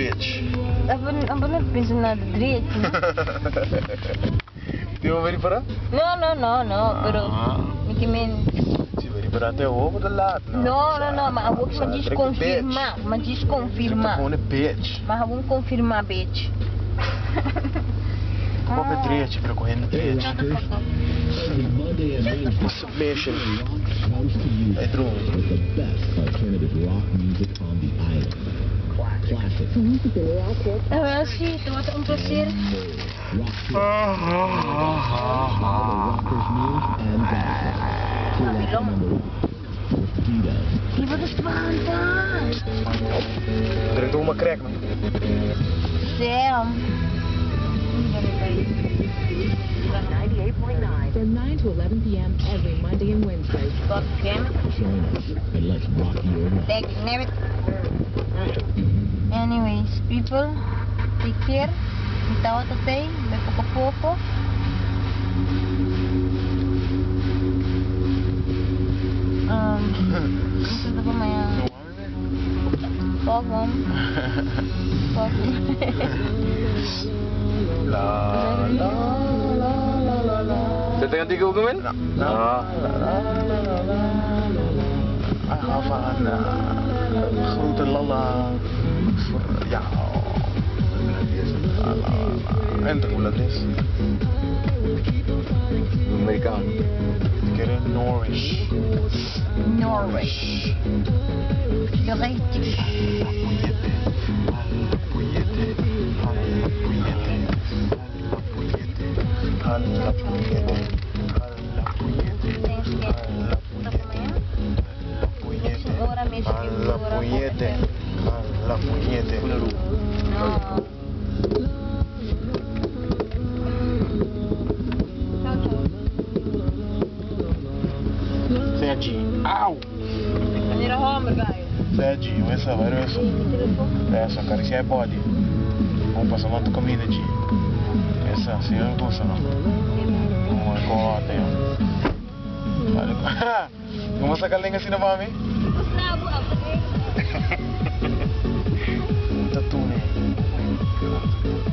Bitch. Abo abo no pensa nada drechi no. Tin bo ripará? No no no no pero mi ke men. Si bo ripará te awor bo ta laat no. No no no ma awor mi djis konfirmá mi djis konfirmá. Drek ta bitch. Ma awor konfirmá bitch. Bo papia drechi pero ku hende drechi. Shut the fuck up. Submission. Ay drumi. Awel si tabata un placer. Babilon. Y bo ta spanta. Drenta uma crack man. Sam. From 9 to 11 p.m. every Monday and Wednesday. God damn it. Thank you, never. Anyways, people, take care. Mi tawata tey, bay poco poco. Um, mi ta pa mañana. Fuck 'em. Fuck 'em. La la la la la la. Zet er een dikke ook in? La la la la la la la. Havana, grote lala voor jou. La la la. En de holandés. Amerikaan. Ik ken Norwish. Norwich. Richtig. Puñete, puñete, puñete, puñete, hala puñete, hala puñete, Thanks, Ken. Tot mañana. puñete, Ora mesmo que hala puñete, hala puñete. No. Ciao, ciao. Sea G. Auw! Meneer Hamburger. Sea G, essa, vai essa. Essa, acaricia body. Vamos passar uma comida G. Essa, se eu gusta, não. Vamos corta, yo. Vale. Vamos sacar lenga assim na mami? Slabo ako. Tattoo, né? Oh my God.